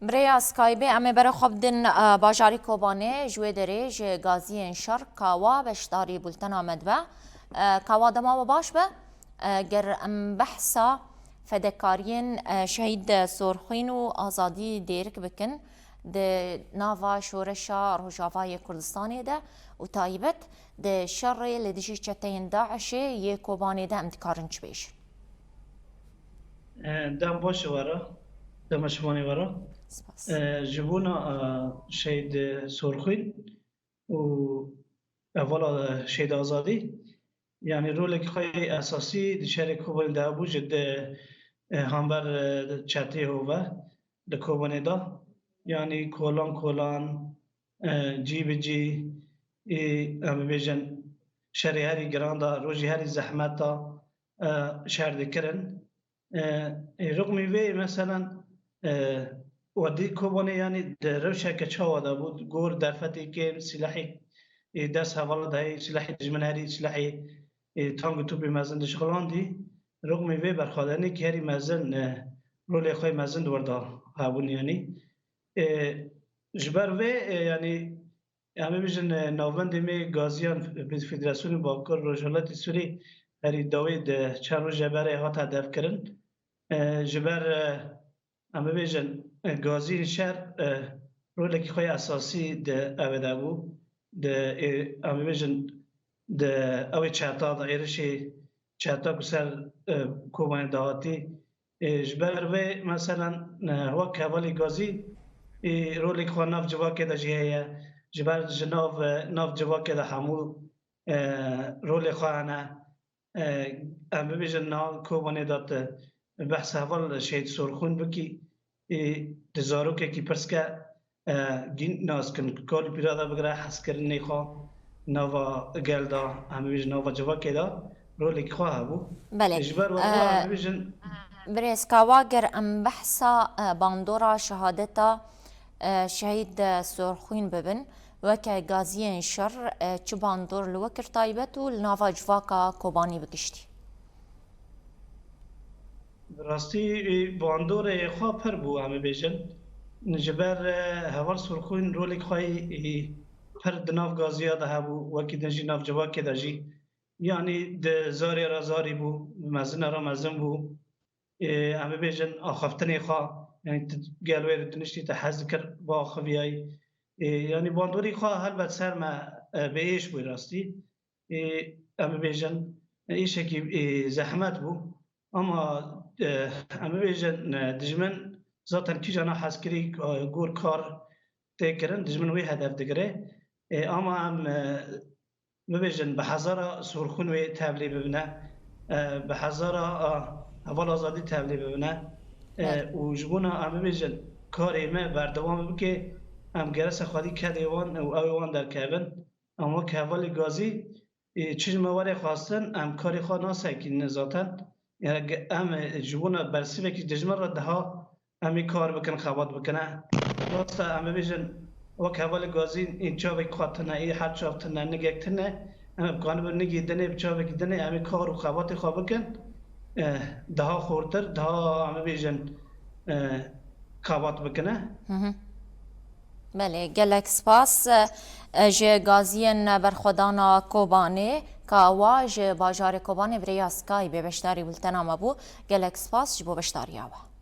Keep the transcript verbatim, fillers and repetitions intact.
Bi rêya Skypeê em ê bere xwe bidin, e, bajarê Kobanê, ji wê derê ji gaziyên şer kawa beşdarî bultena me dibe. E, kawa dema we baş be. E, ger em behsa fedekariyên, e, şehîd Sorxwîn û Azadî Dêrik bikin, di nava şoreşa Rojavayê Kurdistanê de û taybet di şerê li dijî çeteyên DAIŞê yê Kobanê de em dikarin çi bêjin? E, dem baş ji we re, dema şivanê we re. Spas. E, ji bona, e, Şehîd Sorxwîn û hevala Şehîd Azadî, yanî rolekî xwe yê esasî di şerê Kobanê de hebû, ji di, e, hember, e, çetê hov ve di Kobanê de, yanî kolan kolan, e, cî bi cî, ê, em bibêjin, şerê herî giran de, rojî herî zehmet de, e, şer dikirin. E, ê, rixmî vê, meselen, e, we dî Kobanê, yanî di rewşeke çawa de bû, gor derfetê kêm, silahê, ê, dest hevala de heyî, silahê dijmin herî, silahê, ê, tank û topê mezin dişixulandî. Rixmî vê berxwedaniyekî herî mezin, e, rolê xwe yê mezin di wir de hebûn, yanî. E, ji ber vê, e, yanî, em ê bêjin, e, navendê me gaziyan bi Federasyonê Bakur Rojhilatê Sûrî herî dawî di çend rojê berê hat hedefkirin. E, ji ber, e, em ê bêjin, e, gaziyên şer, e, rolekî xwe yê esasî di ew de bû. Di, e, em ê bêjin, di ew ê çeta de, êrişê çeta ku ser, e, Kobanê de hatî, Ê, ji ber vê, meselen, e, wek hevalê gazî, ê, rolê xwe nav civakê de jî heye. Ji ber ji nav, e, nav civakê de hemû, e, rolê xwe hene. E, em bibêjin niha Kobanê de tu behsa heval Şehîd Sorxûn bikî, ê, di zarokekî pirs ke, e, gîn nas kin, kal û pîra de bigire hezkirinê xwe, nava gel de, em bibêjin nava civakê de rolekî xwe hebû. Belê. Ji ber wexta, e, em bibêjin. Birêz Kawa, ger em behsa, e, bandora şehadeta, e, şehîd, e, Sorxwîn bibin, weke gaziyên şer, e, çi bandor li we kir taybet û li nava civaka Kobanî bi giştî? Bi rastî, e, bandorê xwe pir bû, em ê bêjin. Ji ber, e, heval Sorxwîn rolê xwe yî, e, pir di nav gaziya de hebû, wekî din jî nav civakê de jî. Yanî di zarê re zarî bû, mezin re mezin bû. E, em ê bêjin axaftinê xwe, yanî tu gel wê re diniştî, te hez dikir biaxiviyayî. E, yanî bandorî xwe helbet ser me, e, bi êş bû rastî. Ê, em bibêjin, îşekî, ê, zehmet bû. Ama, e, em bibêjin, e, dijmin zaten kîjana hezkirî, e, gor kar tê kirin, dijmin wê hedef digire. E, ama em, e, bibêjin bi hezara Sorxûn wê tevlî bibine, e, bi hezara, a, heval Azadî tevlî bibine. E, Evet. Û ji bona em bibêjin karê me berdewam bike, em gerese xwedî kedê wan û ew ê wan derkevin. Em wek hevalê gazî, ê, çi ji me were xwestin, em karê xwe nasekînin zaten. Yani ge-, em, e, ji bona bersivekî dijmin re daha em ê kar bikin, xebat bikine. Rast e, em bibêjin, wek hevalê gazî, ê çavek xwe tune, ê her çav tune, nigek tune, em ê bikanibin nigê dinê, bi çavekî dinê, em ê kar û xebatê xwe bikin. E, daha xortir, daha, em bibêjin, e, xebat bikine. Hı hı. Belê, gelek spas. E, ji gaziyên berxwedana Kobanê, Kawa ji bajarê Kobanê bi rêya Skypeê beşdarî bultena me bû. Gelek spas ji bo beşdariya we.